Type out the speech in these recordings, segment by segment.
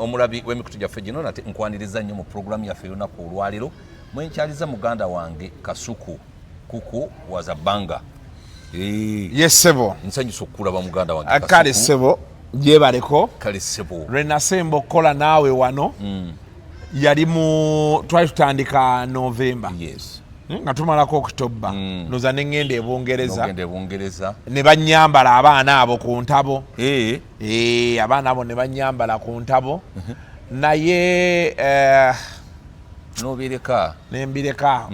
Omulabi w'emikutu gyaffe gino, nate nkwaniriza nnyo mu pulogulaamu yaffe ey'olunaku olwaleero, mwenkyaliza muganda wange Kasuku Kuku Wazabanga. Yes, ssebo. Nsanyusa okukulaba, muganda wange. Kale ssebo, gyebaleko. Kale ssebo. Lwe nasemba okukola naawe wano yali mu twali tutandika Novemba nga tumalako Okitoba, noza neŋŋenda ebungereza. Nogenda ebungereza. Ne banyambala abaana abo ku ntabo. Abaana abo ne banyambala ku ntabo, naye nobireka. Nembireka.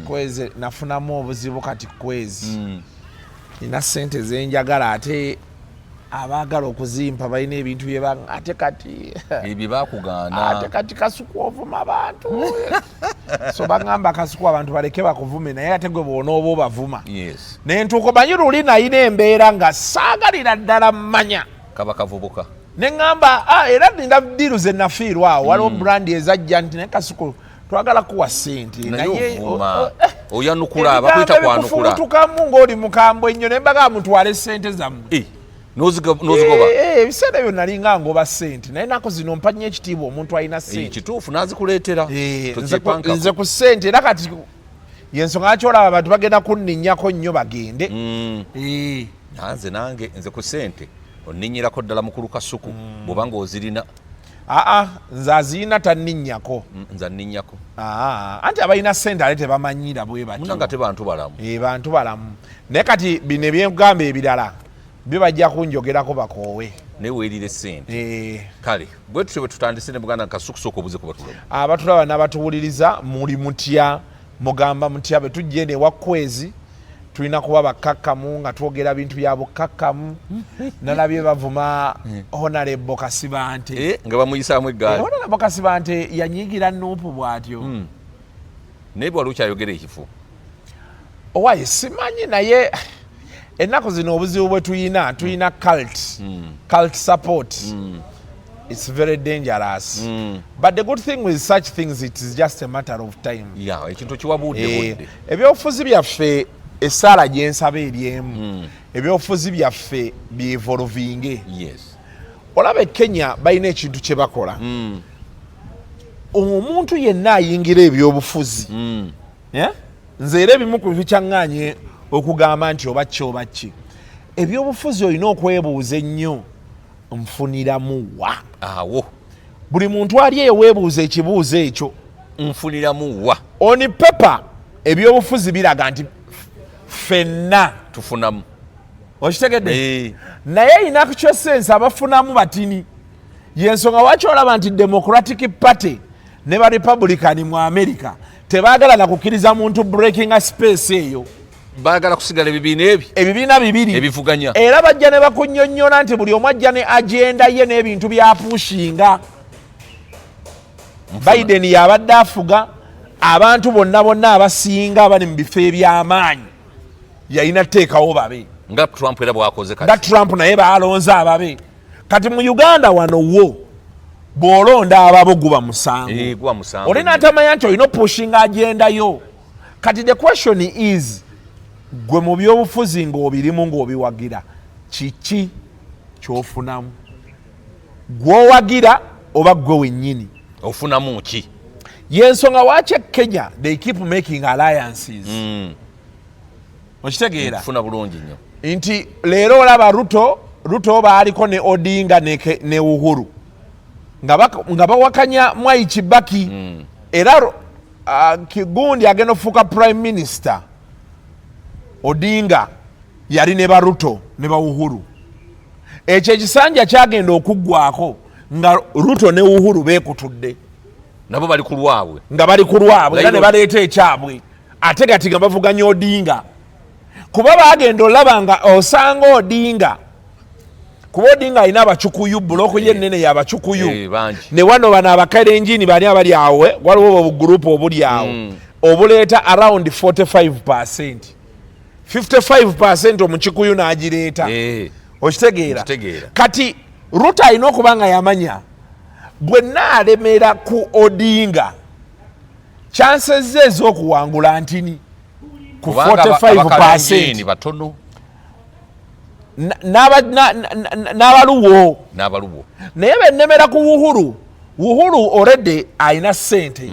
Kwezi nafunamu obuzibu. Kati kwezi nina sente zenjagala, ate abaagala okuzimpa balina ebintu byeba, ate kati ebyo bakugaana. Ate kati Kasuku ovuma abantu, so baŋŋamba, "Kasuku, abantu baleke bakuvume," naye ate gwe bw'onooba obavuma. Nentuuka, omanyi luli nayina embeera nga saagalira ddala mmanya. Kaba kavubuka. Neŋŋamba, "Ah, era nina deal ze nafiirwa awo." Waliwo brand ezajja nti, "Naye Kasuku, twagala kuwa sente." Naye ovuma, oyanukula, bakuyita kwanukula. Ebikufubutukamu ng'oli mukambwe ennyo, naye mbagaa, "Mutwale sente zammwe." Nozigoba? Ebiseera ebyo nalinga ngoba sente, naye naku zino mpa nnyo ekitiibwa omuntu alina sente. Kituufu, nazikuleetera. Nze ku sente, era kati yensonga lwaki olaba abantu bagenda kunninnyako nnyo, bagende. Nze nange, nze ku sente onninnyirako ddala, mukulu Kasuku, bw'oba ng'ozirina. Aa, nze azirina tanninnyako. Nze anninnyako. Aa, anti abalina sente ate tebamanyira bwe batyo. Munanga te bantu balamu. Bantu balamu, naye kati bino ebyengamba ebirala byo bajja kunjogerako bakoowe. Naye weerire sente. Kale bwe tutyo bwe tutandise ne muganda Kasuku. Sooka obuze kuba tulaba. Abatulaba n'abatuwuliriza, muli mutya? Mugamba mutya? Bwe tujja eno ewa Kwezi tulina kuba bakkakkamu nga twogera bintu bya bukkakkamu. Nalabye bavuma Honorable Kasibante. Nga bamuyisaamu eggaali. Honorable Kasibante yanyiigira NUP bw'atyo. Naye bwali okyayogera ekifo. Owaye simanyi, naye ennaku zino obuzibu bwe tuyina, tuyina cult support. It's very dangerous, but the good thing with such things, it is just a matter of time. Ya, ekintu kiwa budde. Budde. Ebyobufuzi byaffe, essaala gyensaba eri emu, ebyobufuzi byaffe byevolvinge. Olaba e Kenya balina ekintu kye bakola. Omuntu yenna ayingira ebyobufuzi, Eh? Nze era ebimu ku bikyaŋŋaanye okugamba nti oba ki oba ki, ebyobufuzi olina okwebuuza ennyo, nfuniramu wa? Awo. Buli muntu ali eyo weebuuza ekibuuzo ekyo. Nfuniramu wa? On paper ebyobufuzi biraga nti ffenna tufunamu. Okitegedde? Eh. Naye in actual sense abafunamu batini. Yensonga waki olaba nti Democratic Party ne ba Republican mu America tebaagala na kukkiriza muntu breaking a space eyo. Baagala kusigala ebibiina ebi ebibiina bibiri ebivuganya. Era bajja ne bakunnyonnyola nti buli omu ajja ne agenda ye n'ebintu byapushinga. Biden yabadde afuga abantu bonna bonna abasinga abali mu bifo eby'amaanyi, yalina teekawo babe. Nga Trump era bwakoze. Nga kati Trump naye balonze ababe. Kati mu Uganda wano wo bw'olonda ababo guba musango. Guba musango. Olina atamanya nti olina opushinga agenda yo. Kati the question is, gwe mu byobufuzi ng'obirimu, ng'obiwagira, kiki kyofunamu? Gwowagira oba gwe wennyini? Ofunamu ki? Yensonga waki e Kenya they keep making alliances. Okitegeera? Kufuna bulungi nnyo. Nti leero olaba Ruto baaliko ne Odinga ne Uhuru nga bawakanya Mwai Kibaki. Era kigundi agenda okufuuka prime minister, Odinga yali ne baruto ne ba Uhuru. Ekyo ekisanja kyagenda okuggwako nga Ruto ne Uhuru beekutudde. Nabo bali ku lwabwe. Nga bali ku lwabwe era ne baleeta ekyabwe, ate kati nga bavuganya Odinga, kuba bagenda olaba nga osanga Odinga, kuba Odinga alina Abacukuyu, block ye ennene yabacukuyu. Bangi. Ne wano bano Abakalenjini bani abali awo, waliwo obugurupu obuli awo obuleeta around 45, 55 omukikuyu n'agireeta. Okitegeera? Nkitegeera. Kati Ruto alina okuba nga yamanya, bwe naalemera ku Odinga, chances ze ez'okuwangula ntini ku Kubanga 45. Abakalenjini batono. N'abaluwo. N'abaluwo. Naye bennemera ku Uhuru. Uhuru already alina ssente.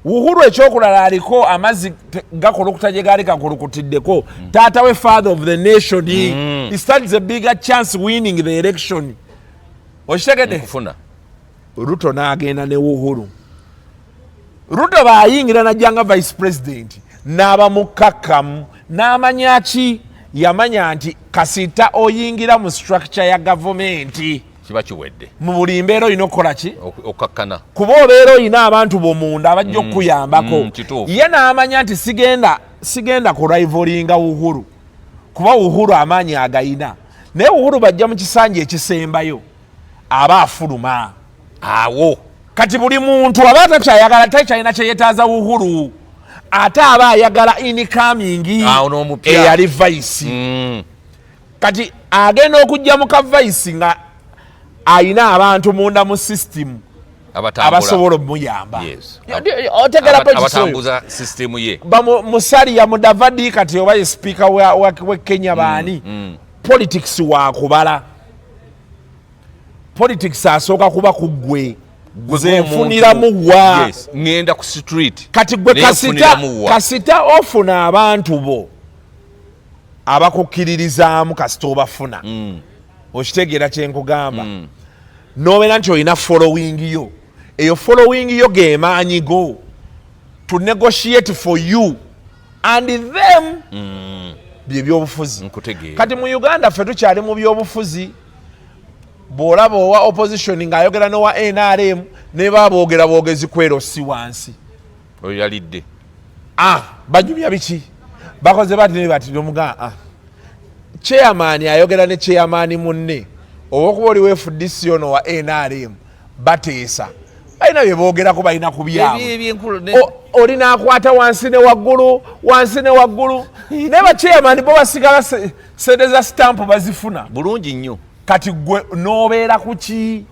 Uhuru ekyokulala aliko amazzi gakulukuta gye gaali gakulukutiddeko. Taata we, father of the nation, he stands a bigger chance winning the election. Okitegedde? Nkufuna. Ruto n'agenda ne Uhuru. Ruto bw'ayingira najja nga vice president, n'aba mukkakkamu, n'amanya ki? Yamanya nti kasita oyingira mu structure ya gavumenti, kiba kiwedde. Mu buli mbeera olina okukola ki? Okkakkana. Kuba obeera olina abantu bomunda abajja okukuyambako. Kituufu. Ye n'amanya nti sigenda ku rivalinga Uhuru, kuba Uhuru amaanyi agayina, naye Uhuru bajja mu kisanja ekisembayo aba afuluma. Awo. Kati buli muntu aba takyayagala, takyalina kyeyetaaza Uhuru, ate aba ayagala incoming Awo n'omupya. Eyali vice. Kati agenda okujja mu ka vice nga ayina abantu munda mu system abatambula abasobola omuyamba. Otegera point oyo? Abatambuza sisitemu ye. Musalia Mudavadi kati oba ye speaker wa Kenya, baani? Politics wakubala, politics asooka kuba ku ggwe, nze nfuniramu wa? Yes, ŋŋenda ku street. Kati gwe Naye kasita nfuniramu wa? Kasita ofuna abantu bo abakukkiririzaamu, kasita obafuna, okitegeera kyenkugamba? Nobeera nti olina following yo, eyo following yo gemaanyi go to negotiate for you and them. Bye byobufuzi. Nkutegeera. Kati mu Uganda ffe tukyali mu byobufuzi, bw'olaba owa opposition ng'ayogera n'owa NRM, ne baba boogera boogezi kwero si wansi. Oyo yalidde. Ah, banyumya biki? Bakoze bati ne bati, nomugaa, ah. Chairman ayogera ne chairman munne, olwokuba oli wa FDC, ono wa NRM, bateesa, balina bye boogerako, balina ku byabwe. Ebyenkulu. Oli n'akwata wansi ne waggulu, wansi ne waggulu, naye bachairman bo basigala sente za stamp bazifuna. Bulungi nnyo. Kati gwe n'obeera ku ki?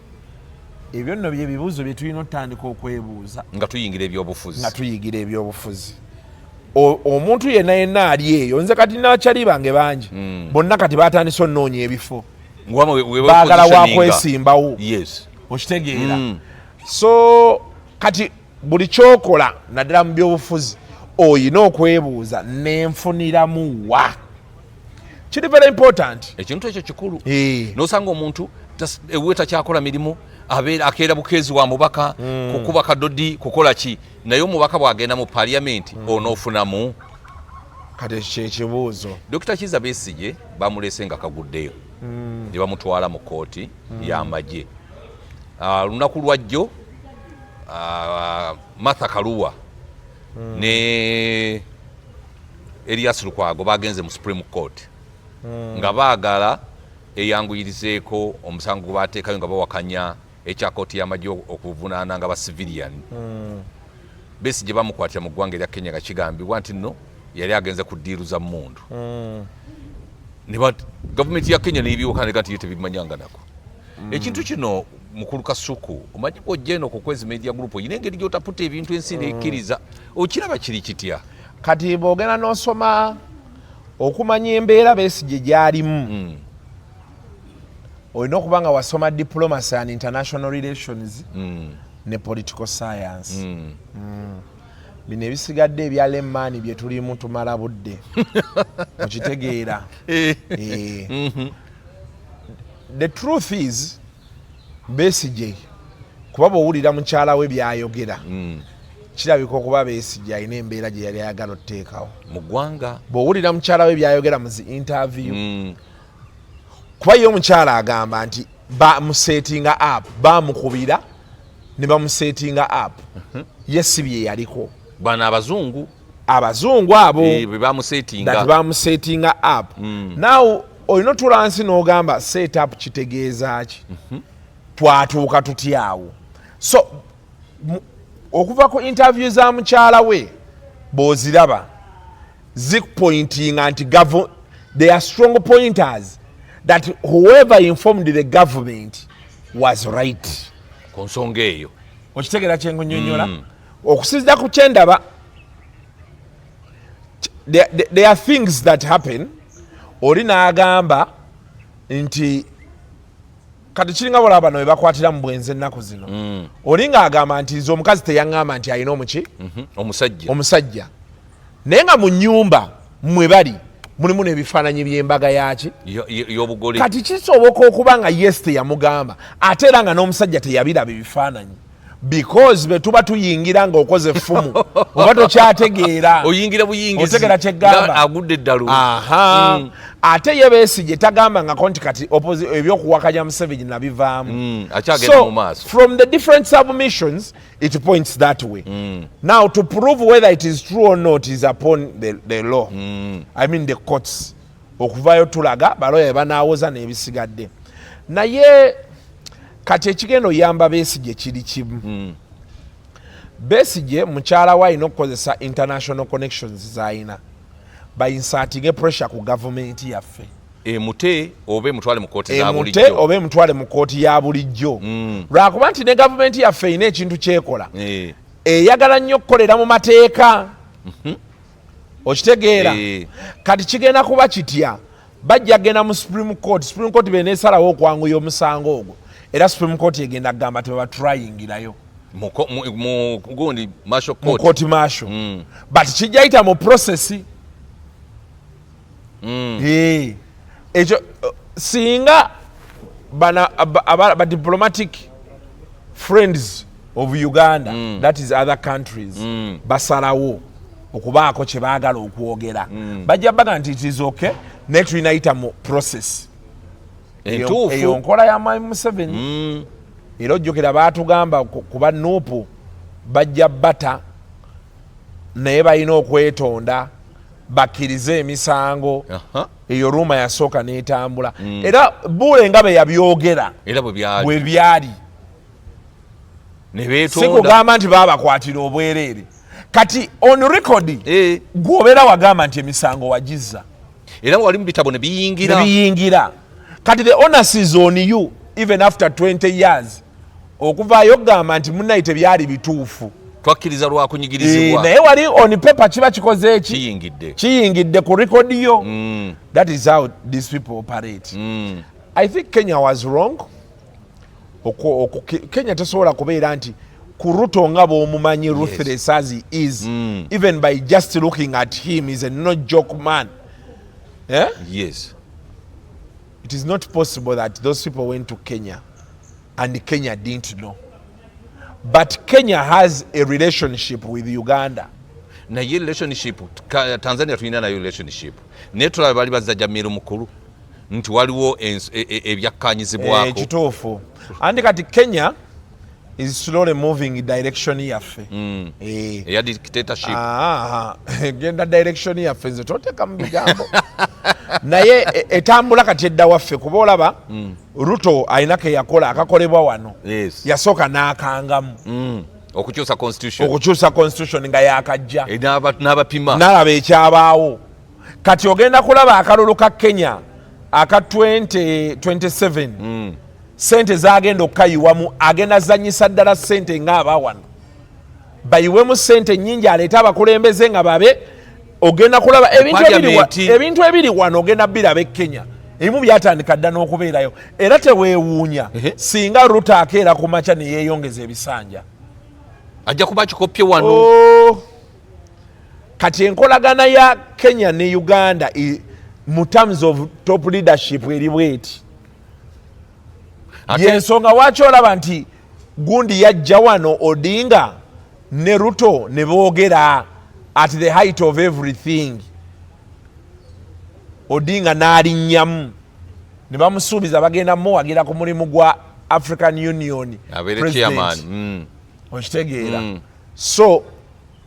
Ebyo nno bye bibuuzo bye tulina otutandika okwebuuza nga tuyingira ebyobufuzi. Nga tuyigira ebyobufuzi. Omuntu yenna yenna ali eyo, nze kati nabakyali bange bangi, bonna kati batandise onoonya ebifo. Ngwama we baagala positioninga. Wakwesimbawo. Okitegeera? So kati buli kyokola naddala mu byobufuzi oyina okwebuuza, nenfuniramu wa? Kiri very important. Ekintu ekyo kikulu. Eh. Nosanga omuntu ewuwe takyakola mirimu, abeera akeera bukeezi wa mubaka, kukuba kadodi, kukola ki, naye omubaka bw'agenda mu parliament onoofunamu. Kati ekyo kyekibuuzo. Dr Kiza Besigye bamulese nga kaguddeyo ne bamutwala mu kooti y'amagye. Lunaku lwajjo, Martha Karua ne Erias Lukwago bagenze mu Supreme Court nga baagala eyanguyirizeeko omusango gwe bateekayo nga bawakanya ekya kooti y'amagye okuvunaana nga ba civilian. Besigye bamukwatira mu ggwanga erya Kenya nga kigambibwa nti nno yali agenze ku deal za mmundu. Gavumenti ya Kenya nebiwakana nti ye tebimanyanga nako. Ekintu kino, mukulu Kasuku, omanyi bwojja eno ku Kwezi Media Group oyina engeri gyotaputa ebintu ensi nekkiriza, okiraba kiri kitya? Kati bwogenda n'osoma okumanya embeera Besigye gy'alimu, olina okuba nga wasoma diplomacy and international relations ne political science. Bino ebisigadde ebya lemmaani bye tulimu tumala budde, okitegeera? Eh. The truth is, Besigye, kuba bw'owulira mukyala we byayogera, kirabika okuba Besigye alina embeera gye yali ayagala otuteekawo mu ggwanga. Bw'owulira mukyala we byayogera mu zi interview, kuba ye omukyala agamba nti bamusetinga up, bamukubira ne bamusetinga up, ye si bye yaliko. Bano abazungu. Abazungu abo. Eh, be bamusetinga. That bamusetinga up. Now olina otula wansi n'ogamba, set up kitegeeza ki? Twatuuka tutyawo? So okuva ku interview za mukyala we bw'oziraba, zikupointinga nti they are strong pointers that whoever informed the government was right ku nsonga eyo. Okitegeera kyenkunyonyola? Okusinziira ku kyendaba, there are things that happen. Oli n'agamba nti Kati kiringa bolaba bano bebakwatira mu bwenzi ennaku zino. Oli ng'agamba nti nze omukazi teyaŋŋamba nti alina omuki. Omusajja. Omusajja, naye nga mu nnyumba mwe bali mulimu n'ebifaananyi by'embaga yaki. Y'obugole. Kati kisoboka okuba nga yes, teyamugamba, ate era nga n'omusajja teyabiraba ebifaananyi, because bwe tuba tuyingira ng'okoze effumu oba tokyategeera. Oyingira buyingizi. Otegera kyeggamba? Nga agudde eddalu. Aha. Ate ye Besigye tagambangako nti kati ebyokuwakanya Museveni nabivaamu. Akyagenda So mu maaso. from the different submissions it points that way. Now to prove whether it is true or not is upon the law, I mean the courts, okuvayo tulaga baloya banaawoza n'ebisigadde. Naye kati ekigenda oyamba Besigye kiri kimu. Besigye mukyala we alina okukozesa international connections z'alina, bainsertinge pressure ku gavumenti yaffe. Emute oba emutwale mu kooti za Emute bulijjo. Oba emutwale mu kooti ya bulijjo, lwakuba nti ne gavumenti yaffe erina ekintu kyekola. Eyagala nnyo okukolera mu mateeka, okitegeera? Eh. Kati kigenda kuba kitya? Bajja genda mu Supreme Court. Supreme Court beneesalawo okwanguya omusango ogwo, era Supreme Court egenda kugamba tebabatrayingirayo. Mu gundi martial Mu court. Court martial. But kijja yita mu process. Eh, ekyo singa bana ba diplomatic friends of Uganda, that is other countries, basalawo okubaako kye baagala okwogera, bajja baga nti it is okay, naye tulina yita mu process. Entuufu. Eyo nkola ya Mwami Museveni. Era ojjukira baatugamba kuba NUP bajja bata, naye balina okwetonda bakkirize emisango. Eyo rumour yasooka n'etambula, era buule nga bwe yabyogera era bwe byali. Bwe byali. Ne Si beetonda. Kugamba nti baabakwatira obwereere. Kati on record gwobeera wagamba nti emisango wagizza. Era wali mu bitabo ne biyingira. Ne biyingira. Kati the onus is on you, even after 20 years, okuvaayo okugamba nti munnaye tebyali bituufu. Twakkiriza lwakunyigirizibwa. Naye wali on paper kiba kikoze eki? Kiyingidde. Kiyingidde ku record yo. That is how these people operate. I think Kenya was wrong. Kenya tesobola kubeera nti ku Ruto nga bw'omumanyi, ruthless as he is, even by just looking at him is a no joke man, eh? Yes. It is not possible that those people went to Kenya and Kenya didn't know. But Kenya has a relationship with Uganda. Naye relationship Tanzania tulina nayo relationship, naye tulaba bali bazza Jamiru mukulu nti waliwo ebyakkanyizibwako. Kituufu, anti kati Kenya is slowly moving direction yaffe. Eya dictatorship. Ah, genda direction yaffe, nze toteeka mu bigambo, naye etambula kati edda waffe, kuba olaba Ruto alina ke yakola akakolebwa wano. Yasooka n'akangamu. Okukyusa constitution. Okukyusa constitution nga yakajja. N'abapima. Nalaba ekyabaawo. Kati ogenda kulaba akalulu ka Kenya aka 2027, sente zagenda okukayiwamu, agenda zanyisa ddala sente ng'abawano bayiwemu sente nyingi, aleete abakulembeze nga babe. Ogenda kulaba ebintu Parliament. Ebintu ebiri wano ogenda biraba e Kenya. Ebimu byatandika dda n'okubeerayo, era teweewuunya singa Ruto akeera ku makya ne yeeyongeza ebisanja. Ajja kuba kikopye wano. Oh. Kati enkolagana ya Kenya ne Uganda mu terms of top leadership eri bweti. Yensonga waki olaba nti gundi yajja wano, Odinga ne Ruto ne boogera at the height of everything, Odinga n'alinnyamu ne bamusuubiza bagenda muwagira ku mulimu gwa African Union abeere president. Chairman. Okitegeera? So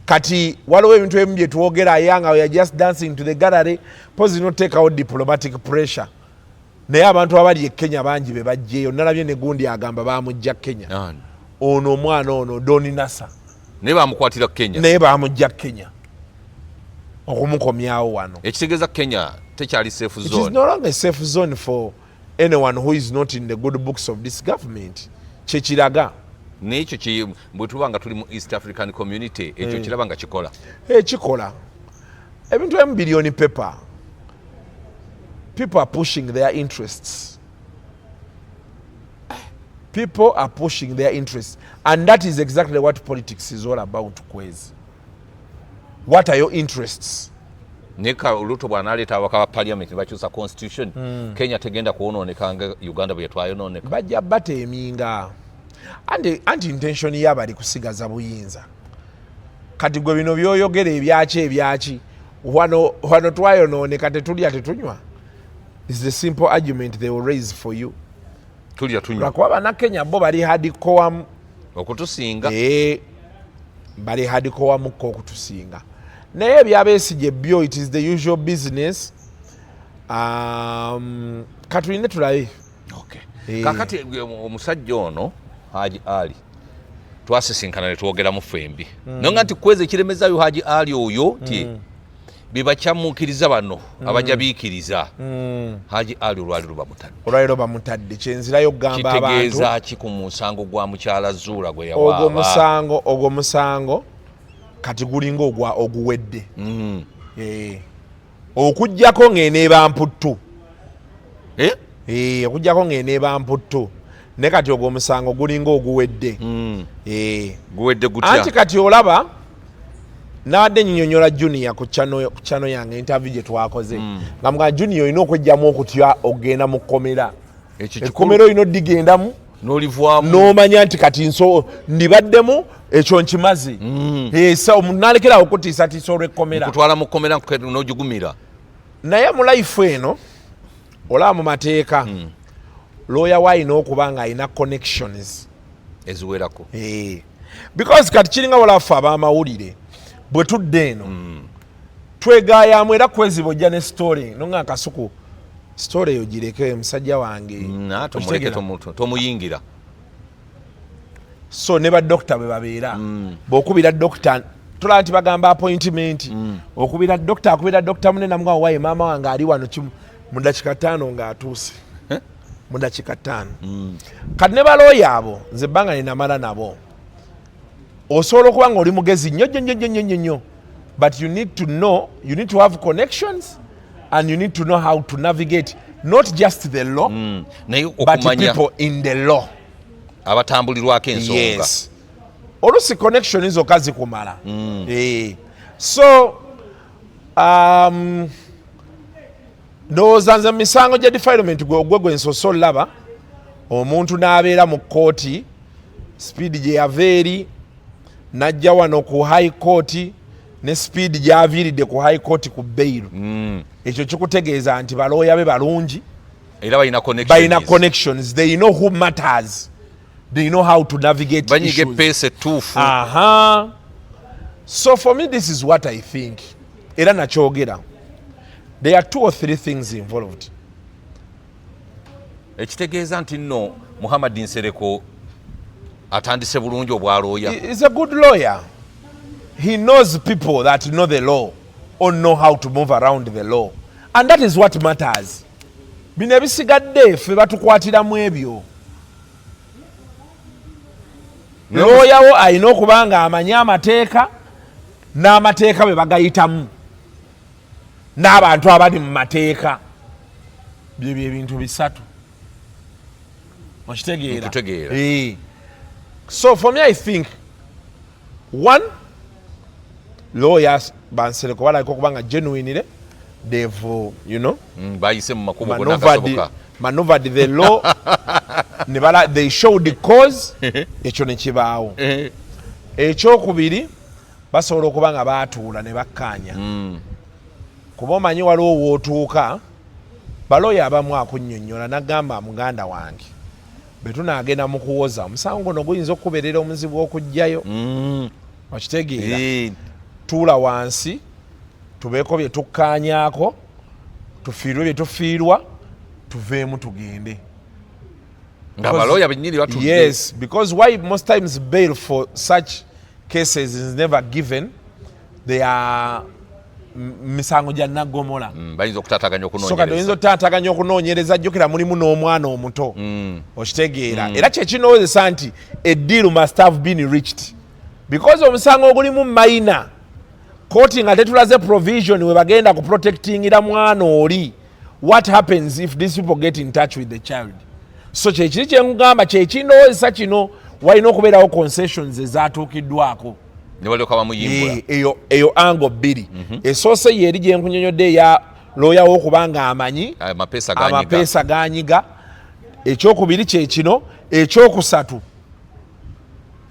kati waliwo ebintu ebimu byetwogera aya nga we are just dancing to the gallery, pozi notekawo diplomatic pressure, naye abantu abali e Kenya bangi be bajjeeyo. Nalabye ne gundi agamba bamujja Kenya. Ani? Ono omwana ono Doni Nasa. Naye bamukwatira Kenya. Naye bamujja Kenya okumukomyawo wano. Ekitegeeza Kenya tekyali safe It is zone. No longer a safe zone for anyone who is not in the good books of this government, kyekiraga. N'ekyo bwe tuba nga tuli mu East African Community, ekyo kiraba nga kikola. Ekikola ebintu emu billion paper, people are pushing their interests. People are pushing their interests, and that is exactly what politics is all about. Kwezi, what are your interests? Naye Ruto bw'anaaleeta ababaka ba parliament ne bakyusa constitution, Kenya tegenda kwonooneka nga Uganda bwe yatwayonooneka? Bajja bateeminga. Anti intention yabali kusigaza buyinza. Kati gwe bino byoyogera ebyaki wano twayonooneka, tetulya, tetunywa, is the simple argument they will raise for you. Tulya, tunywa. Lwakuba Bannakenya bo bali hardcore okutusinga. Ee, bali hardcore mukko okutusinga. Naye ebyabesigye byo, it is the usual business. Katulinde tulabe. Okay. Kakati omusajja ono Haji Ali twasisinkana ne twogeramu ffembi, naye nga nti kwezi ekiremezayo Haji Ali oyo ti bebakyamuukiriza bano abajja biikiriza Haji Ali olwali luba mutadde. Olwaliro bamutadde, kyenzirayo okugamba abantu. Kitegeeza ki ku musango gwa mukyala Zuula gwe Ogwo yawaaba? Musango, ogwo musango kati gulinga ogwa oguwedde. Eh. Okugjako ng'eneeba mputtu. Eh? Eh, okugjako ng'eneeba mputtu, ne kati ogwo omusango gulinga oguwedde. Eh. Guwedde Anti gutya? Kati olaba nabadde nyinyonyola Junior ku channel yange, interview gye twakoze, nga mga Junior olina okwejjamu okutya okugenda mu kkomera. Ekyo kikulu. Ekkomera olina oddigendamu n'olivwamu n'omanya nti kati nso ndibaddemu, ekyo nkimaze. Eh, so omuntu nalekerawo okutiisatiisa olw'ekkomera. Kutwala mu kkomera n'ogigumira. Naye mu life eno, olaba mu mateeka, looya we alina okuba ng'alina connections eziwerako. Eh. Because kati kiringa walaffe ab'amawulire bwe tudda eno twegayamu era kweziba ojja ne story nonga Kasuku, story eyo gireke musajja wange. Ate omuleke. Okitegeera? Tomuyingira. So ne badokita bwe babeera, bw'okubira dokita, tulaba nti bagamba appointment, okubira dokita, akubira dokita munene namugamba, waye maama wange ali wano kimu mu dakiika 5 ng'atuuse, mu dakiika 5. Kati ne balooya abo, nze ebbanga nenamala nabo, osobola okuba nga oli mugezi nnyo nnyo nnyo nnyo nnyo nnyo, but you need to know, you need to have connections and you need to know how to navigate not just the law, Naye but okumanya people in the law abatambulirwako ensonga. Yes, olusi connection zokka zikumala. Eh. So ndowooza nze mu misango gya defilement gwe nsoose olaba omuntu n'abeera mu kkooti, speed gye yava eri n'ajja wano ku high court, ne speed gy'aviiridde ku high court ku bail, ekyo kikutegeeza nti balooya be balungi. Era balina connections. Balina connections, they know who matters, they know how to navigate banyiga issues. Epeesa ettuufu. Aha. So for me, this is what I think, era nakyogera, there are two or three things involved. Ekitegeeza nti nno Muhammad Nsereko atandise bulungi obwalooya. He is a good lawyer. He knows people that know the law or know how to move around the law, and that is what matters. Bino ebisigadde ffe batukwatiramu ebyo. Looyawo alina okuba nga amanyi amateeka n'amateeka bwe bagayitamu n'abantu abali mu mateeka. Byebyo ebintu bisatu, okitegeera? Nkutegeera. Eh. So for me, I think one, lawyers bansereko balabika okuba nga genuinely they've Bayise mu makubo gonna maneuvered, agasoboka. Maneuvered the law ne bala, they showed the cause, ekyo ne kibaawo. Ekyokubiri, basobola okuba nga baatuula ne bakkaanya, kuba omanyi waliwo wootuuka baloya abamu akunnyonnyola n'agamba, muganda wange, bwe tunaagenda mu kuwoza omusango guno guyinza okubeerera omuzibu okuggyayo. Okitegeera? Tuula wansi tubeeko bye tukkaanyaako, tufiirwe bye tufiirwa, tuveemu tugende. Nga balooya bennyini batudde. Yes, because why most times bail for such cases is never given, they are misango gya naggomola. Bayinza okutaataganya So kati oyinza okunoonyereza. Okutaataganya okunoonyereza, jjukira mulimu n'omwana omuto. Okitegeera? Era kyekinoowozesa nti a deal must have been reached, because omusango ogulimu minor, kooti nga tetulaze provision we bagenda ku protectingira mwana oli, what happens if these people get in touch with the child? So kyekiri kyenkugamba, kyekindowoozesa kino, walina okubeerawo concessions ezatuukiddwako. Ne balyoka bamuyimbula. Eyo angle bbiri. Esoose yeeri gyenkunyonyodde, eya looya wo okuba nga amanyi amapeesa ganyiga. Amapeesa ganyiga. Ekyokubiri kyekino. Ekyokusatu,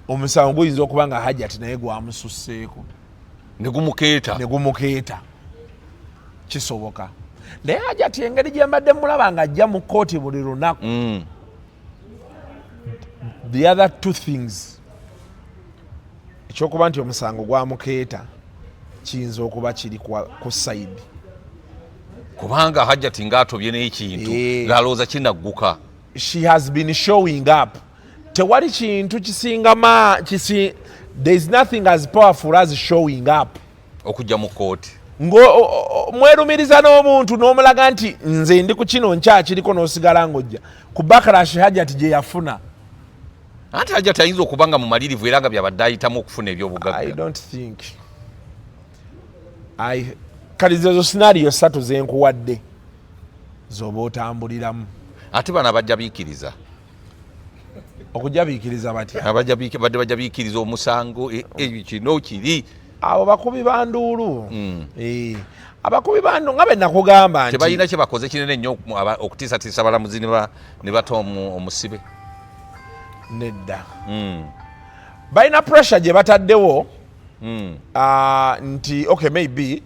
omusango guyinza okuba nga Hajati naye gwamususseeko. Ne gumukeeta. Ne gumukeeta, kisoboka. Naye Hajati, engeri gye mbadde mulaba nga ajja mu kooti buli lunaku, the other two things, ekyokuba nti omusango gwamukeeta kiyinza okuba kiri ku side. Kubanga Hajati ng'atobye n'ekintu, ng'alowooza kinagguka. She has been showing up. Tewali kintu kisinga ma kisi, there is nothing as powerful as showing up. Okujja mu kooti. Ngo mwerumiriza n'omuntu n'omulaga nti nze ndi ku kino, nkyakiriko, n'osigala ng'ojja ku backlash Hajati gye yafuna. Anti Hajati ayinza okuba nga mumalirivu era nga byabadde ayitamu okufuna I ebyobugagga. Don't think I kati zezo scenario ssatu zenkuwadde zoba otambuliramu. Ate bano abajja biikiriza. Okujja biikiriza batya? Badde bajja biikiriza omusango, kino kiri. Abo bakubi ba nduulu. Abakubi ba nduulu nga be nakugamba nti tebalina kye bakoze kinene nnyo okutiisatiisa abalamuzi ne bata omusibe. Nedda. Balina pressure gye bataddewo. Nti okay, maybe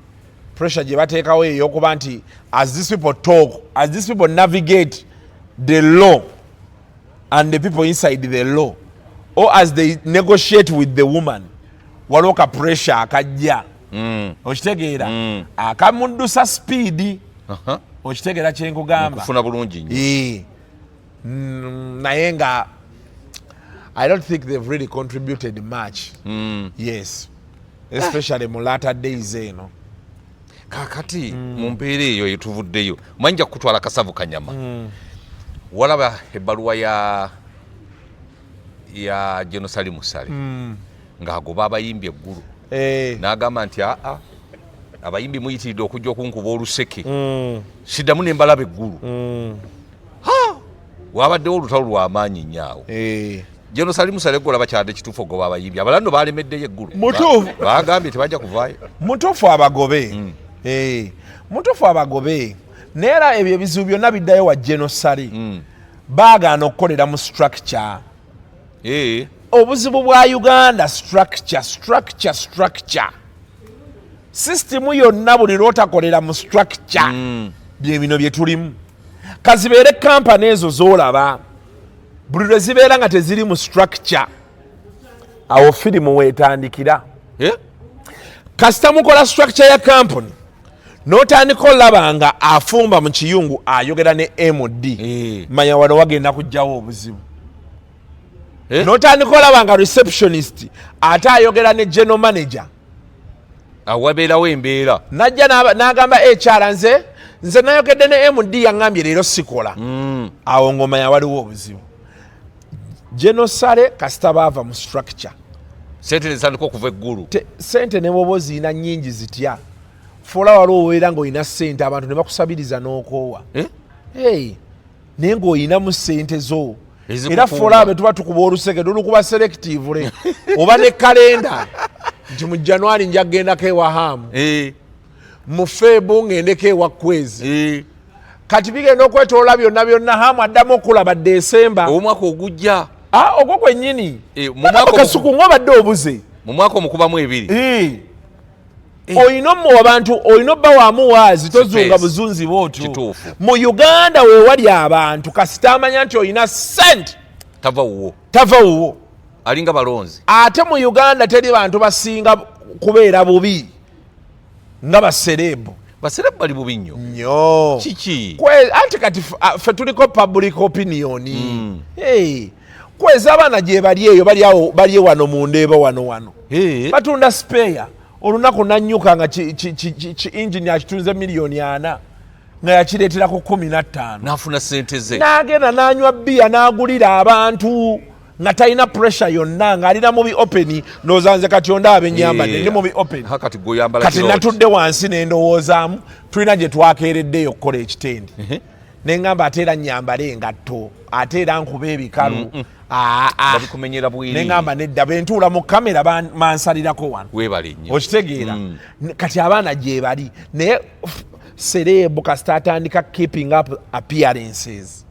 pressure gye bateekawo ey'okuba nti as these people talk, as these people navigate the law and the people inside the law, or as they negotiate with the woman, waliwo ka pressure akajja. Okitegeera? Akamuddusa speed. Okitegeera kyenkugamba? Kufuna bulungi nnyo. Naye nga I don't think they've really contributed much. Yes, especially mu latter days eno. Kakati mu mbeera eyo etuvuddeyo, manyi nja kukutwala kasavu kanyama. Walaba ebbaluwa ya General Salim Saleh ng'agoba abayimbi eggulu, n'agamba nti aa, abayimbi muyitiridde okujja okunkuba oluseke, siddamu ne mbalaba eggulu. Wabaddewo olutalo lw'amaanyi nnyo awo. General Salim Saleh, golaba kyadde kituufu ogoba abayimbi? Abalala nno balemeddeyo eggulu. Mutuufu. Bagambye tebajja kuvaayo. Mutuufu abagobe. Mutuufu abagobe, naye era ebyo ebizibu byonna biddayo wa General Saleh. Baagaana okukolera mu structure. Obuzibu bwa Uganda, structure, structure, structure. System yonna, buli lwotakolera mu structure, bye bino bye tulimu. Kazibeere kampani ezo z'olaba, buli lwe zibeera nga teziri mu structure, awo firimu weetandikira. Kasita mukola structure ya kampuni, n'otandika olaba nga afumba mu kiyungu ayogera ne MD, manya wano wagenda kujjawo obuzibu. N'otandika olaba nga receptionist ate ayogera ne general manager, Awo wabeerawo embeera. Najja n'agamba HR, nze nayogedde ne MD, yaŋŋambye leero sikola. Awo ng'omanya waliwo obuzibu. General Saleh, kasita baava mu structure, sente nezitandika okuva eggulu. Sente ne bwoba oziina nnyingi zitya, fola waliwo obeera ng'olina sente, abantu ne bakusabiriza n'okoowa. Eh? Hey, naye ng'olinamu sente zo. Ezikukuuma. Era fola be tuba tukuba oluseke, tulukuba selectively, oba ne kalenda nti mu January nja kugendako ewa Hamu, mu Feb ngendeko ewa Kwezi. Kati bigenda okwetoola byonna byonna, Hamu addamu okulaba Desemba. Omwaka ogujja. Ah, ogwo gwennyini. Eh, mu mwaka Kasuku ng'obadde obuze. Mu mwaka omukubamu ebiri. Eh. Olina omuwa abantu, olina obba wamuwaazi, tozunga Space. buzunzi bwotyo. Kituufu. Mu Uganda weewali abantu, kasita amanya nti olina sente, tava wuwo. Tava wuwo. Alinga balonzi. Ate mu Uganda teri bantu basinga kubeera bubi nga ba celeb. Ba celeb bali bubi nnyo. Nnyo. Kiki? Anti kati ffe tuliko public opinion. Hey, kweza abaana gye bali eyo, bali awo, bali wano mu Ndeeba wano wano. Hey. Batunda spare. Olunaku nanyuka nga ki engine akitunze 4 miliyoni nga yakireetera ku 15. N'afuna sente ze. N'agenda n'anywa bbiya n'agulira abantu nga talina pressure yonna, ng'alina mubi open. Ndowooza nze kati ondaaba ennyambadde, ndi mubi open. Ha, kati gwe oyambala Kati kirooti. natudde wansi ne ndowoozaamu, tulina gye twakeereddeyo okukola ekitendi. Neŋŋamba ate era nyambale engatto, ate era nkuba ebikalu. Aa, ah. Babikumenyera bwiri. Neŋŋamba nedda, bwe ntuula mu kamera bansalirako wano. Webale nnyo. Okitegeera? Kati abaana gye bali, naye celeb kasita atandika keeping up appearances,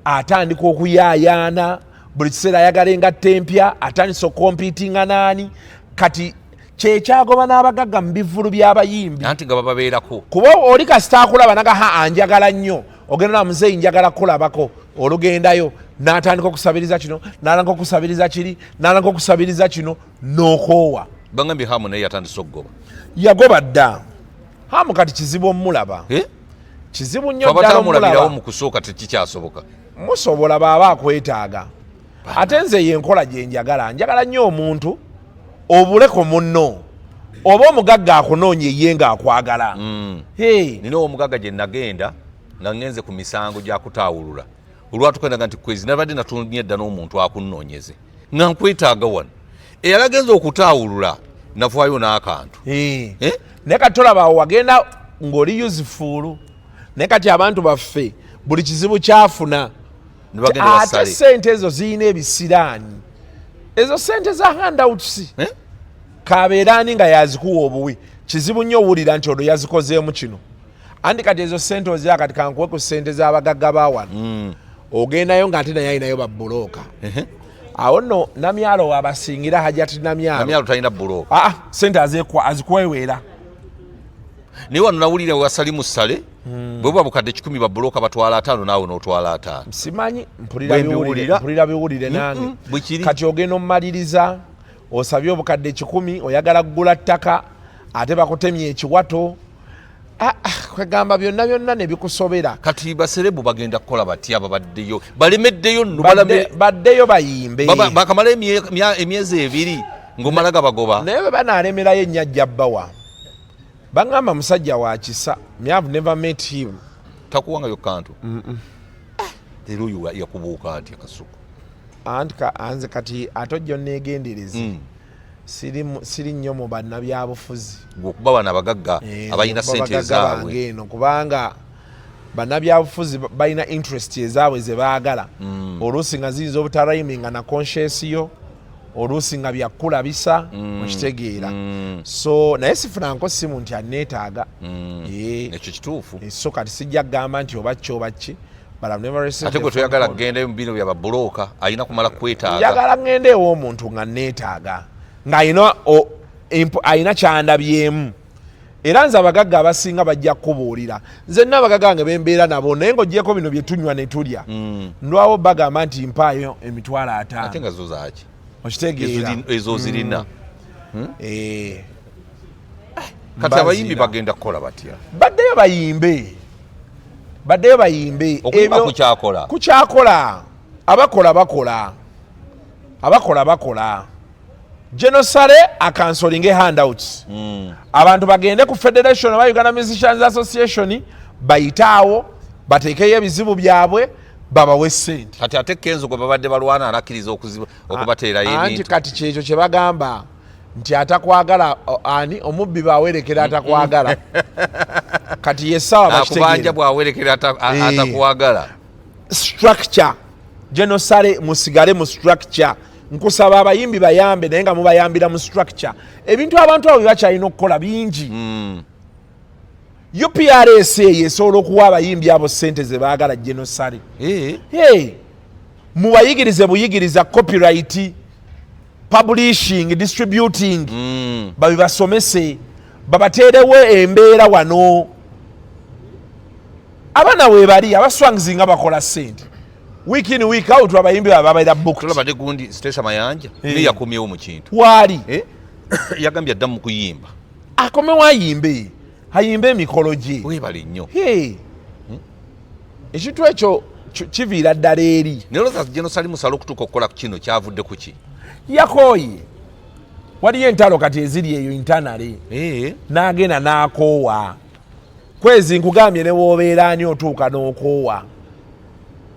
atandika okuyaayaana buli kiseera, ayagala engatto empya, atandise okucompetinga naani. Kati kyekyagoba n'abagagga mu bivvulu by'abayimbi. Anti nga bababeerako. Kuba oli kasita akulaba naga, ha, anjagala nnyo. Ogenda na muzeeyi, njagala kukulabako. Olugendayo n'atandika okusabiriza kino, n'atandika okusabiriza kiri, n'atandika okusabiriza kino, n'okoowa. Bagambye Hamu naye yatandise okugoba. Yagoba dda Hamu, kati kizibu omulaba. Eh? Kizibu nnyo ddala. Abatamulabirawo omulaba. Mu kusooka tekikyasoboka. Musobola baaba akwetaaga. Ate nze yenkola gye njagala, njagala nnyo omuntu obuleko munno oba omugagga akunoonya ye ng'akwagala. Hey. Nina omugagga gye nagenda nga ngenze ku misango gya kutaawulula, olwatukandaga nti kwezi nabadde natunye dda n'omuntu akunnoonyeze nga nkwetaaga wano, eyali agenza okutaawulula navaayo n'akantu. Eh. Eh? Naye kati tolaba awo wagenda ng'oli useful, naye kati abantu baffe buli kizibu kyafuna Ne bagenda ate basale. Sente ezo ziyina ebisiraani, ezo sente za handouts. Eh? Kabeeraani nga yazikuwa obuwi, kizibu nnyo owulira nti ono yazikozeemu kino. Anti kati ezo sente ozira, kati kankuwe ku sente z'abagagga ba wano. Ogendayo ng'ate naye alinayo babulooka. Awo nno Namyalo wabasingira, Hajati Namyalo. Namyalo talina bulooka. Aa, sente azikweweera. Naye wano nawulira wasalimu ssale, bwe buba bukadde 100, babulooka batwala 50, naawe n'otwala 50. Simanyi, mpulira Bwe biwulire. mbiwulira. Mpulira biwulire nange. Bwe kiri. Kati ogenda omumaliriza osabye obukadde 100, oyagala kugula ttaka, ate bakutemye ekiwato. Ah, ah, kwegamba byonna byonna ne bikusobera. Kati ba celeb bagenda kukola batya? Babaddeyo balemeddeyo nno. Baddeyo bayimbe. Bakamala emyezi 2 ng'omala gabagoba. Naye bwe banaalemerayo, ennyajja bbawa baŋŋamba musajja wa kisa. Me have never met him. Takuwangayo kantu era oyo yakubuuka atya, Kasuku? Anti anze kati ate ojja onneegendereze. Siri nnyo mu bannabyabufuzi. Gwe okuba bano abagagga Eh, abalina okuba sente bagagga ezaabwe. Bange eno, kubanga bannabyabufuzi balina interest ezaabwe ze baagala. Oluusi nga ziyinza obutarhyminga na conscience yo, oluusi nga byakulabisa, okitegeera? So naye sifunanko simu nti aneetaaga. Eh, Ekyo kituufu. So kati sijja kugamba nti oba ki oba ki, but I've never received Ate a gwe phone toyagala call. kugendayo mu bino byababulooka, alina kumala kwetaaga. Njagala ŋŋende ew'omuntu nga neetaaga, ng'alina alina kyandabyemu. Era nze abagagga abasinga bajja kukubuulira, nze nina abagagga nga bembeera nabo, naye ng'ogyeko bino bye tunywa ne tulya, ndwawo bagamba nti mpaayo emitwalo Ate 50. nga zo zaaki? Okitegeera? Ezo zirina. Eh. Kati abayimbi Mbazira. bagenda kukola batya? Baddeyo bayimbe, baddeyo bayimbe. Okuyimba kukyakola? Kukyakola. Abakola bakola, abakola bakola. General Saleh acancelinge handouts. Abantu bagende ku federation oba Uganda Musicians Association, bayitaawo bateekeyo ebizibu byabwe, babawe sente. Kati ate Kenzo gwe babadde balwana anakkiriza okubateerayo Anti ebintu? Kati kyekyo kye bagamba nti atakwagala ani omubbi bawerekera atakwagala. Kati yessaawa Akubanja bakitegeera. bwawerekera Eh. atakwagala. Structure, General Saleh, musigale mu structure. Nkusaba abayimbi bayambe, naye nga mubayambira mu structure. Ebintu abantu abo byebakyalina okukola bingi. UPRS eyo esobola okuwa abayimbi abo sente ze baagala. General Saleh, Eh, hey, mubayigirize buyigiriza copyright, publishing, distributing. Babibasomese, babateerewo embeera wano. Abaana weebali abaswangizi nga bakola sente week in week out, abayimbi babe babeera booked. Tulaba ne gundi Stecia Mayanja Eh. naye yakomyewo mu kintu. Waali. Eh? Yagambye adda mu kuyimba. Akomewo ayimbe, ayimbe emikolo gye. Webale nnyo. Hey. Ekintu ekyo kiviira ddala eri. Naye olowooza General Salim Saleh okutuuka okukola ku kino kyavudde ku ki? Yakooye, waliyo entalo kati eziri eyo internally. Eh, N'agenda n'akoowa. Kwezi nkugambye, ne woobeera ani otuuka n'okoowa.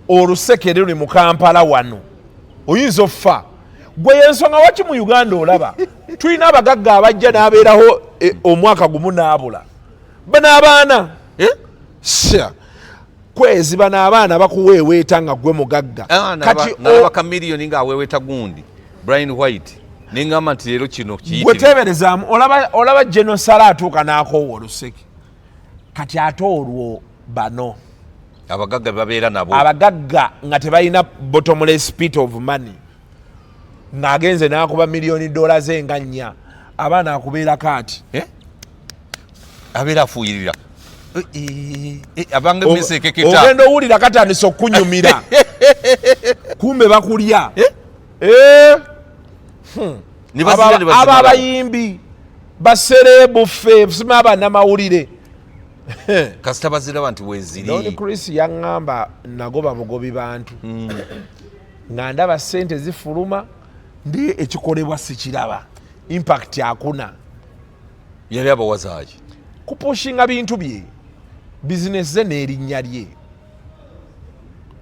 Olusekere luli mu Kampala wano, oyinza offa gwe. Yensonga waki mu Uganda olaba tulina abagagga abajja n'abeerawo omwaka gumu n'abula. Bano abaana Eh? Sha. Kwezi bano abaana bakuweeweeta nga gwe mugagga. Ah, Kati nalaba Chameleone ng'aweeweeta gundi Brian White, neŋŋamba nti leero kino gwe kiyitirivu. Teeberezaamu, olaba genosala atuuka n'akoowa oluseke. Kati ate olwo bano abagagga be babeera nabo, abagagga nga tebalina bottomless pit of money, ng'agenze n'akuba miliyoni dola ze nga 4, abaana akubeerako ati. Eh? Abeera afuuyirira. Eh, eh, eh, abanga emmese ekeketa. Ogenda owulira katandise okunyumira, kumbe bakulya. Eh? Ne bazira ne Aba bazimalawo. Abayimbi ba celeb, ffe sima abanamawulire. Kasita baziraba nti Don weeziri. Chris yaŋŋamba nagoba bugobi bantu nga ndaba sente zifuluma, ndi ekikolebwa sikiraba impact akuna. Yali abawazaaki? Kupushinga bintu bye, bizinesi ze n'erinnya lye.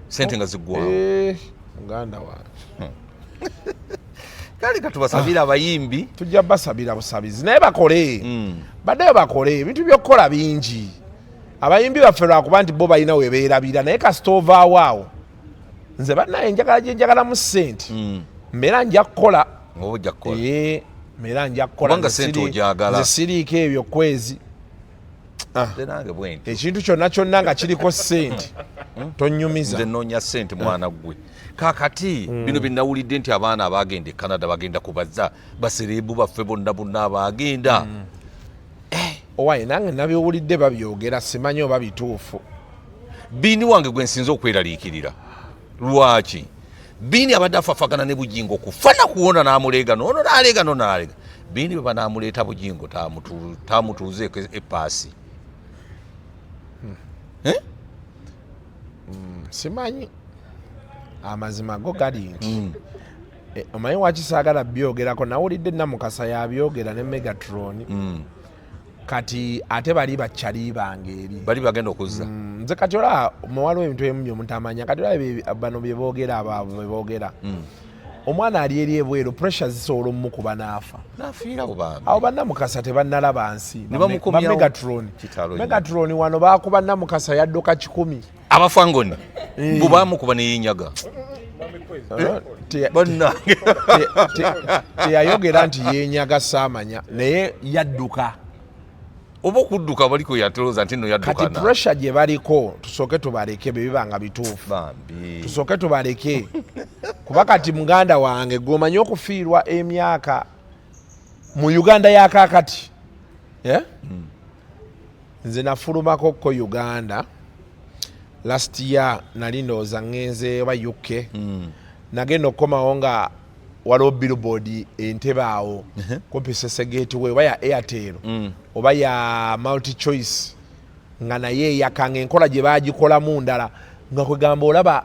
Sente nga ziggwawo. Eh, muganda wange. Kale katubasabire abayimbi. Tujja basabira busabizi, naye bakole, baddeyo bakole ebintu by'okukola bingi. Abayimbi baffe lwakuba nti bo balina we beerabira, naye kasita ovaawo awo, nze bannaye njagala gye njagalamu ssente, mbeera nja kukola. Oba ojja kukola. Ee, mbeera nja kukola. Kubanga Nze ssente ogyagala. Nze siriiko ebyo kwezi. Nze nange bwenti. Ekintu kyonna kyonna nga kiriko ssente tonyumiza. Nze noonya ssente, mwana ggwe. Kakati bino bye nawulidde nti abaana abagenda e Canada bagenda kubazza, ba celeb baffe bonna bonna abagenda. Owaye nange nabiwulidde babyogera, simanyi oba bituufu. Biini wange gwe nsinze okweraliikirira. Lwaki Biini abadde afafagana ne Bujingo kufana kuwona n'amuleega noono n'aleega noono n'aleega? Biini bwe banaamuleeta, Bujingo tamutuuzeeko epaasi. Eh? Simanyi, amazima go gali nti omanyi waki saagala byogerako? Nawulidde Namukasa yabyogera ne Megatron. Kati ate bali bakyali bange eri. Bali bagenda okuzza. Nze kati olaba waliwo ebintu ebimu byomutamanya. Kati olaba bano byeboogera, abo beboogera, omwana ali eri ebweru, pressure zisobola omukuba n'afa. Nafiira bubambi. Awo bannamukasa tebannalaba nsi. Ne bamukomyawo. Megatron. Kitalo nnyo. Megatron wano bakuba Namukasa yadduka 100. Abafangoni bubamukuba neyinyaga. Bannange. Teyayogera nti yenyaga, saamanya, naye yadduka. Oba okudduka baliko yatolooza nti no Kati yaddukana. pressure gye baliko, tusooke tubaleke bwe biba nga bituufu. Bambi. Tusooke tubaleke, kuba kati muganda wange gwomanyi okufiirwa emyaka mu Uganda yakakati, eh? Nze nafulumako ko Uganda last year, nali ndowooza ŋŋenze oba UK. Nagenda okukomawo nga waliwo billboard Entebe awo kumpi Ssese Gateway, oba ya Airtel oba ya Multi Choice, nga naye eyakanga enkola gye bagikolamu ndala, nga kwegamba olaba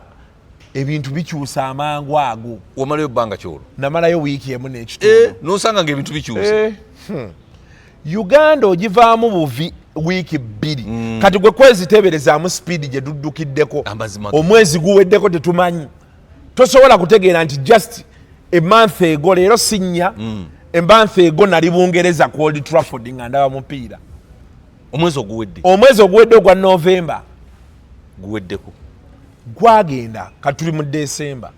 ebintu bikyusa amangu ago. Wamalayo ebbanga kyolwo? Namalayo wiiki emu n'ekitundu. Eh, nosanga nga ebintu bikyuse. Eh. Uganda ogivaamu buvi wiiki 2. Kati gwe kweziteeberezaamu speed gye tuddukiddeko. Amazima. Omwezi guweddeko tetumanyi, tosobola kutegeera nti just a month ago, leero sinnya, a month ago nali Bungereza ku Old Trafford nga ndaba mupiira. Omwezi oguwedde. Omwezi oguwedde ogwa November. Guweddeko. Gwagenda, kati tuli mu December.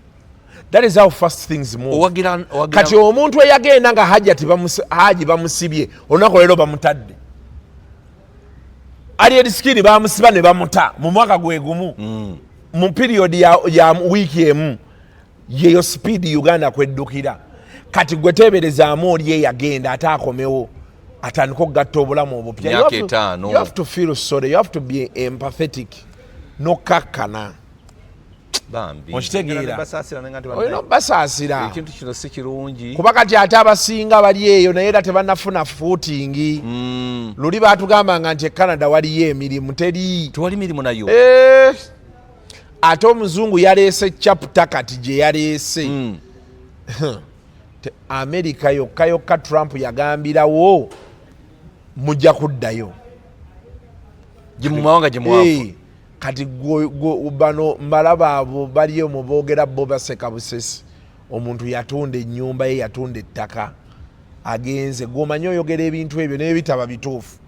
That is how fast things move. Owagira owagira. Kati omuntu eyagenda nga hajati haji bamusibye, olunaku leero bamutadde. Alien Skin bamusiba ne bamuta mu mwaka gwe gumu, mu period ya wiiki emu. Yeyo speed Uganda kweddukira. Kati gwe teeberezaamu oli eyagenda ate akomewo atandika okugatta obulamu obupya. Myaka 5. You have to feel sorry, you have to be empathetic nokakkana. Bambi. Okitegeera? Basaasira nenga nti Olina bannange, obasaasira. Ekintu kino si kirungi. Kuba kati ate abasinga bali eyo naye era tebannafuna footing. Luli batugambanga nti e Canada waliyo emirimu, teri. Tewali mirimu nayo. Eh, ate omuzungu yaleese chapter kati gye yaleese. Amerika yokka yokka Trump yagambirawo mujja kuddayo. Gye mu mawanga gye mwafa. Eh, kati bano mbalaba abo bali omwo boogera, bo baseka busesi. Omuntu yatunda ennyumba ye, yatunda ettaka, agenze. Gwomanyi oyogera ebintu ebyo naye bitaba bituufu,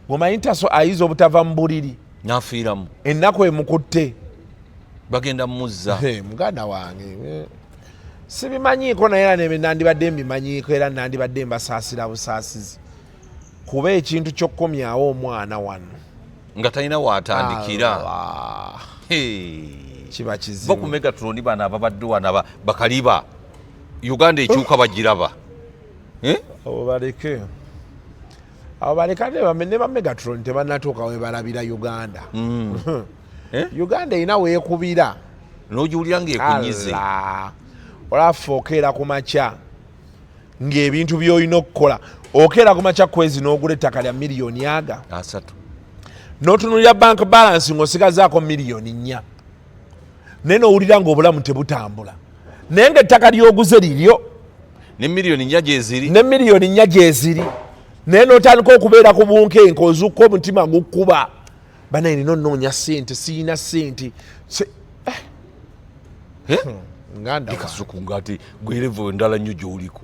gwomanyi taso ayinza obutava mu buliri. Nafiiramu. Ennaku emukutte. Bagenda muzza. Muganda wange, sibimanyiiko, naye era nandibadde mbimanyiiko, era nandibadde mbasaasira busaasizi, kuba ekintu ky'okukomyawo omwana wano nga talina waatandikira. Allah. Hey. Kiba Bo ku kizibu. Megatron bano ababadde wano bakaliba Uganda ekyuka bagiraba. Eh? Abo baleke, abo baleka, ne ba Megatron tebanatuuka we balabira Uganda. Eh? Uganda erina weekubira. N'ogiwulira ng'ekunyize. Allah. Olaffe okeera ku makya ng'ebintu by'olina okukola, okeera ku makya kwezi n'ogula ettaka lya miliyoni aga 30. N'otunulira bank balance ng'osigazaako miliyoni 4, naye n'owulira ng'obulamu tebutambula, naye ng'ettaka ly'oguze liryo. Ne miliyoni 4 gyeziri. Ne miliyoni 4 gyeziri, naye n'otandika okubeera ku bunkenke, ozukka omutima gukkuba, banaye nina onoonya ssente, siyina ssente. Eh? Nganda wange. Kasuku, nga ate gwe level endala nnyo gy'oliko,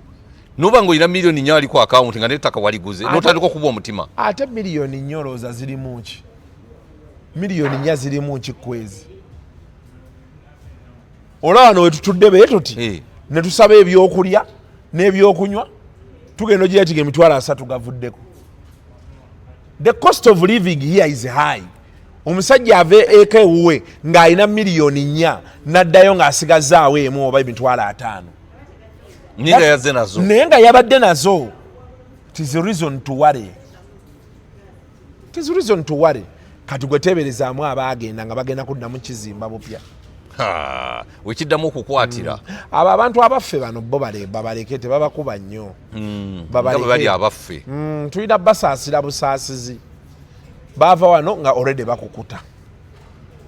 noba ng'olina miliyoni 4 ali ku akawunti nga n'ettaka waliguze, n'otandika okuba omutima. Ate miliyoni 4 olowooza zirimu ki? Miliyoni 4 zirimu ki kwezi? Olaba wano wetutudde bee tuti ne tusaba ebyokulya n'ebyokunywa, tugenda ogiretiga 30,000 gavuddeko. The cost of living here is high. Omusajja ava eka ewuwe ng'alina miliyoni 4, n'addayo ng'asigazaawo emu oba 50,000. Naye nga yazze nazo. Naye nga yabadde nazo. It is a reason to worry, it is a reason to worry. Kati gwe teeberezaamu abaagenda nga bagenda kuddamu kizimba bupya. Ha, wekiddamu okukwatira. Abo abantu abaffe bano bo babaleke, tebabakuba nnyo. Nga bwe bali abaffe. Tulina basaasira busaasizi. Baava wano nga already bakukuta,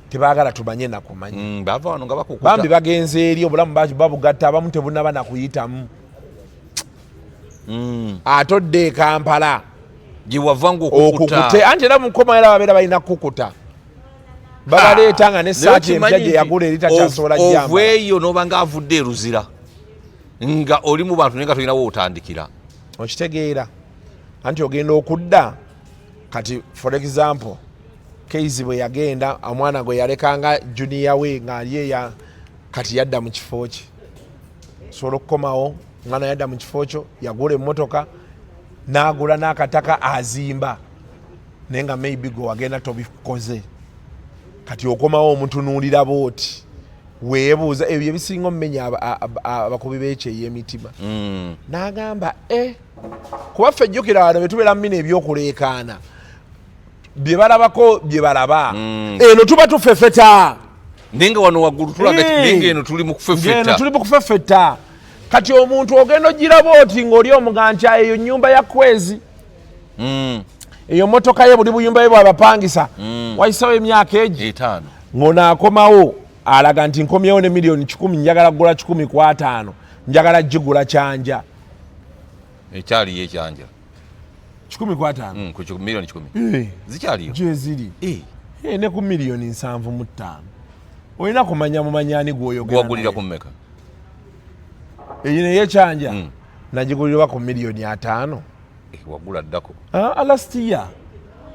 tebaagala tumanye nakumanya. Bava wano nga bakukuta. Bambi bagenze eri, obulamu babugatta, abamu tebunaba nakuyitamu. Ate odde e Kampala gye wava ngaokukuta. Okukute, anti era mukoma era babeera balina kukuta, babaleeta nga nesaati empya gye yagula eri takyasobola jjamba. Oveeyo noba nga avudde eruzira nga oli mu bantu naye nga tolinawo otandikira. Okitegeera, anti ogenda okudda kati, for example, Keizi bwe yagenda, omwana gwe yalekanga junior we ng'ali eya kati yadda mu kifo kye, sobola okukomawo, omwana yadda mu kifo kyo, yagula emmotoka n'agula n'akataka azimba, naye nga maybe gwe wagenda tobikoze. Kati okomawo omutunuulira booti, weebuuza ebyo ebisinga omumenya abakubi b'ekyeyo emitima. N'agamba e kuba ffe jjukira wano betubeera mu bino ebyokuleekaana, bye balabako bye balaba. Eno tuba tufefeta. Naye nga wano waggulu tulaga naye nga eno tuli mu ng'eno kufefeta. Tuli mu kufefeta. Kati omuntu ogenda ogiraba oti ng'oli omuganca, eyo nyumba ya kwezi, eyo motoka ye, buli buyumba ye bwabapangisa. Wayisawo emyaka egi 5. Ng'ono akomawo alaga nti nkomyewo ne miliyoni 100, njagala kugula 150, njagala gigula Kyanja. Ekyaliyo ekyanja? 150. Ku miliyoni 100 Eh, zikyaliyo? Gyeziri. Eh, Eh, ne ku miliyoni 75 olina kumanya mumanyani gwoyogera. Gwagulira ku mmeka? Eyo eyekyanja nagigulirwa ku miliyoni 50. Eh, wagula ddako. Ah, last year.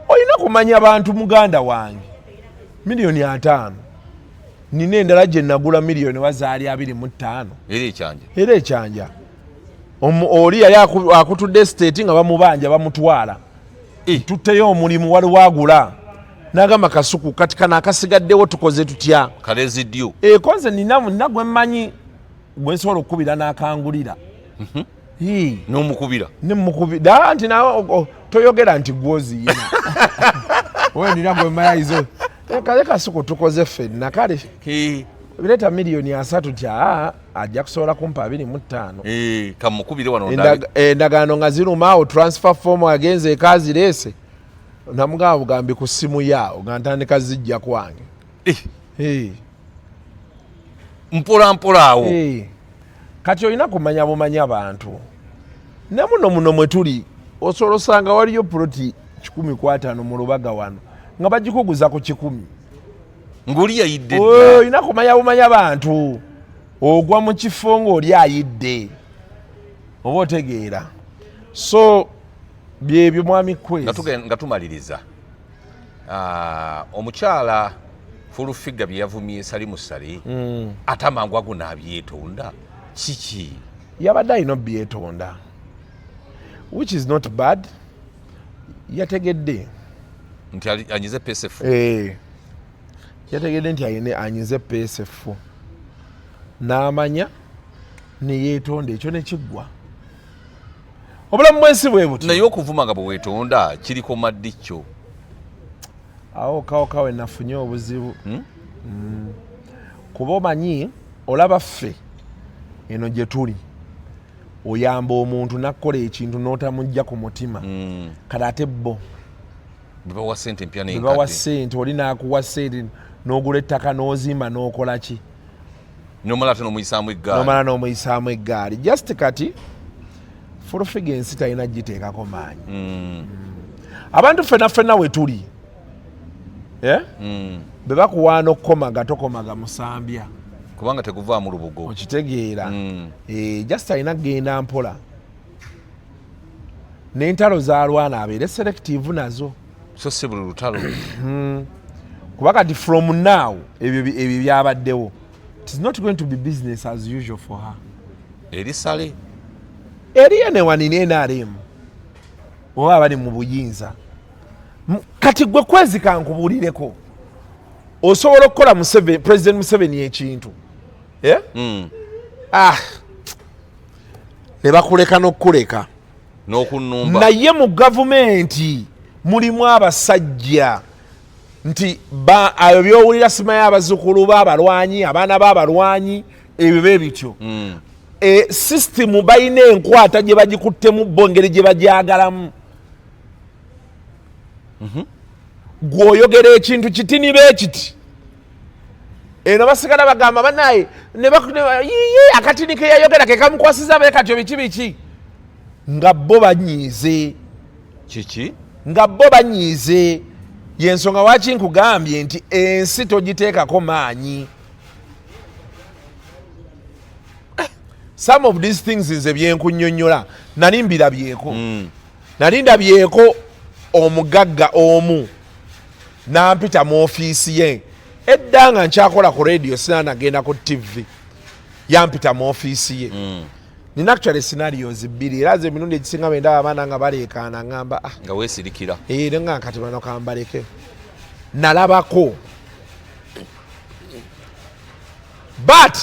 Olina kumanya bantu, muganda wange, miliyoni 50. Nina endala gye nagula miliyoni wazaali 25. Era ekyanja? Era ekyanja. Oli yali akutudde state nga bamubanja, bamutwala. Eh. Tutteyo omulimu, waliwo agula n'agamba, "Kasuku, kati kano akasigaddewo tukoze tutya?" Kalezidyo. Eko nze nina gwe mmanyi gwe nsobola okukubira n'akangulira. Hii. N'omukubira? Nemukubira nti nawe toyogera nti gwoziyina we, nina gwe mmayizo. Kale Kasuku, tukoze ffenna, kale bireeta miliyoni 30 ti aa, ajja kusobola kumpa 25. Eh, kamukubire wano ndabe. Endagaano nga ziruma awo, transfer form agenze eka azireese, namugamba bugambi ku ssimu yaawo nga ntandika zijja kwange. Eh, Eh, mpola mpola awo. Eh. Kati olina kumanya bumanya bantu, ne muno muno mwe tuli osobola osanga waliyo puloti 150 mu Lubaga wano nga bagikuguza ku 100. Ng'oli yayidde Oh, dda. Olina kumanya bumanya bantu, ogwa mu kifo ng'oli ayidde, oba otegeera? So byebyo, mwami Nga Kwezi. nga tumaliriza. Omukyala Full Figure bye yavumye Salimu Sale, ate amangu ago n'abyetonda, kiki? Yabadde alina obyetonda, which is not bad. Yategedde nti anyize PSF. Eh, yategedde nti anyize PSF, n'amanya neyeetonda, ekyo nekiggwa. Obulamu bwensi bwe buti. Naye okuvuma nga bwe weetonda kiriko maddi kyo. Awo kawo nafunye obuzibu. Kuba omanyi, olaba ffe eno gye tuli, oyamba omuntu nakkola ekintu n'otamujja ku mutima. Kati ate bo bebawa sente empya bebawa n'enkadde. Sente, oli n'akuwa sente n'ogula ettaka n'ozimba n'okola ki, nomala ate n'omuyisaamu eggaali. Nomala n'omuyisaamu eggaali. Just kati Full Figure ensi talina giteekako maanyi. Abantu ffenna ffenna we tuli, eh? Bwe bakuwaana okukomaga, tokomaga musambya. Kubanga teguvaamu lubugo. Okitegeera? Eh, just alina kugenda mpola n'entalo zalwana, abeere selective nazo. So si buli lutalo. Kuba kati from now ebyo byabaddewo, it is not going to be business as usual for her. Eri Sale? Eriyo newanini NRM oba abali mu buyinza. Kati gwe kwezika nkubuulireko, osobola okukola President Museveni ekintu, eh? Ah, ne bakuleka n'okukuleka n'okunumba. Naye mu gavumenti mulimu abasajja nti ayo byowulira, simanyi abazzukulu b'abalwanyi, abaana b'abalwanyi, ebyo be bityo. System balina enkwata gye bagikuttemu bo, engeri gye bagyagalamu. Gw'oyogera ekintu kitini beekiti eno, basigala bagamba banaye yiye akatini ke yayogera ke kamukwasiza be katyo, biki biki, nga bo banyiize. Kiki? Nga bo banyiize. Yensonga waki nkugambye nti ensi togiteekako maanyi. Some of these things nze byenkunyonyola nali mbirabyeko. Nali ndabyeko omugagga omu nampita mu ofiisi ye edda nga nkyakola ku radio, sina nagenda ku TV. Yampita mu ofiisi ye. Nina actually scenarios bbiri, era ze emirundi egisinga bwe ndaba abaana nga baleekaana ngamba, ah, nga weesirikira. Era nga kati bano kambaleke. Nalabako, but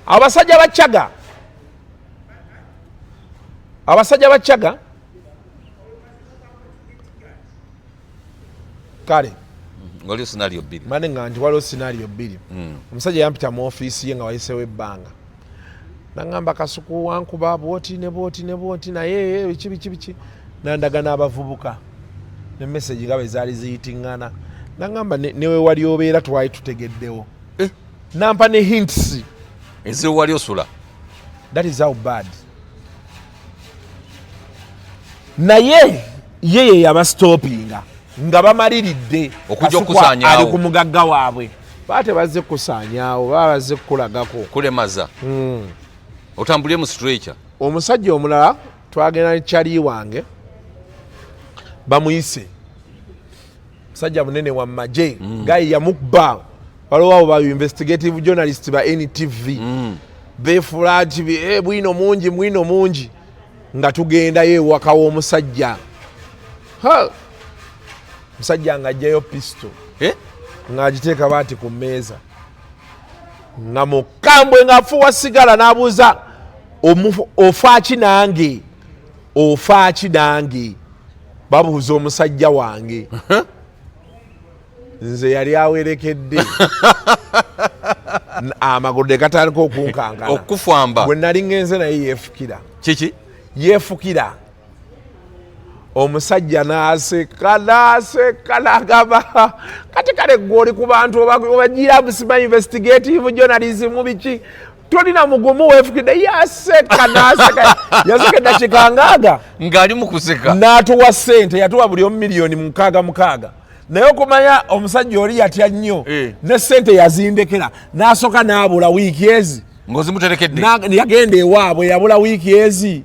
abasajja bacaga, abasajja bacaga kale. Waliwo scenario bbiri. Mane nga nti waliwo scenario bbiri. Omusajja yampita mu ofiisi ye nga wayiseewo ebbanga, naŋŋamba, "Kasuku, wankuba bwoti ne bwoti ne bwoti, naye biki biki biki." Nandaga n'abavubuka ne message nga bwe zaali ziyitiŋŋana. Naŋŋamba, "Newe wali obeera twali tutegeddewo." Eh. Nampa ne hints. Eziwo wali osula. That is how bad. Naye ye ye yabastopinga nga bamaliridde. Okujja Kasuku okusaanyaawo. ali ku mugagga waabwe, baba tebazze kusaanyaawo, baba bazze kukulagako. Kulemaza. Otambulire mu stretcher. Omusajja omulala twagenda ne kyali wange, bamuyise, musajja munene wa magye. Guy yamukuba, waliwo abo ba investigative journalist ba NTV befuula nti bwino mungi, bwino mungi. Nga tugendayo ewaka w'omusajja. Ha! Musajja ng'ajjayo pistol. Eh? Ng'agiteeka baati ku mmeeza, nga mukambwe, ng'afuuwa sigala, n'abuuza, "Ofaaki nange? Ofaaki nange?" Babuuza omusajja wange. Nze yali awerekedde, amagulu ne gatandika okunkankana. Okufwamba. Bwe nali ngenze naye yeefukira. Kiki? Yeefukira. Omusajja n'aseka, n'aseka, n'agamba, "Kati kale gwe oli ku bantu obagira busima investigative journalism biki, tolina mugumu, weefukidde." Yaseka, n'aseka, yaseka eddakiika ngaaga. Ng'ali mu kuseka. N'atuwa ssente, yatuwa buli omu miliyoni 6 6. Naye okumanya omusajja oli yatya nnyo. Ne ssente yazindekera, n'asooka n'abula wiiki ezi. Ng'ozimuterekedde. Yagenda ewaabwe, yabula wiiki ezi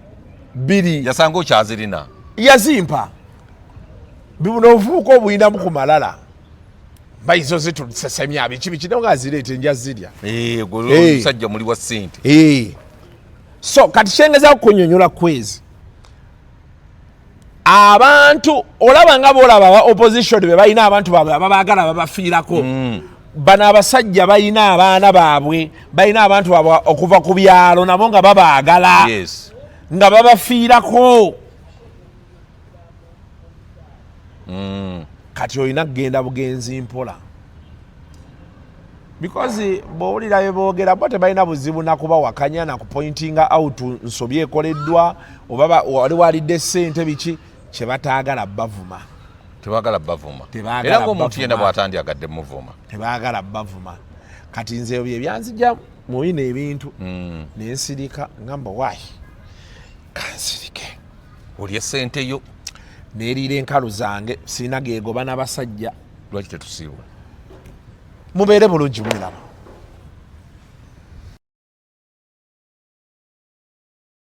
2. Yasanga okyazirina. Yazimpa. Buno obuvubuka obulinamu ku malala, mbayizo zitusesemya biki biki, naye nga zireete nja zirya. Eh, gwe Eh. omusajja muli wa ssente. Eh. So kati kyengeza kunyonyola kwezi abantu olaba nga bolaba aba opposition be balina abantu baabwe ababaagala babafiirako. Bano abasajja balina abaana baabwe, balina abantu baabwe okuva ku byalo, nabo nga babaagala, nga babafiirako. Kati olina kugenda bugenzi mpola, because bw'owulira bye boogera, bo tebalina buzibu nakubawakanya, nakupointinga out nsobi ekoleddwa oba wali walidde ssente biki. Kyebataagala bavuma. Tebagala bavuma. Tebaagala Era ngaomuntu bavuma. Yenna bw'atandyagadde muvuma. Tebaagala bavuma. Kati nze ebyo ebyanzija mu bino ebintu, nensirika, ngamba waayi kansirike. Olya ssente yo. Neeriira enkalu zange, sirina geegoba n'abasajja. Lwaki tetusiibula? Mubeere bulungi, mweraba.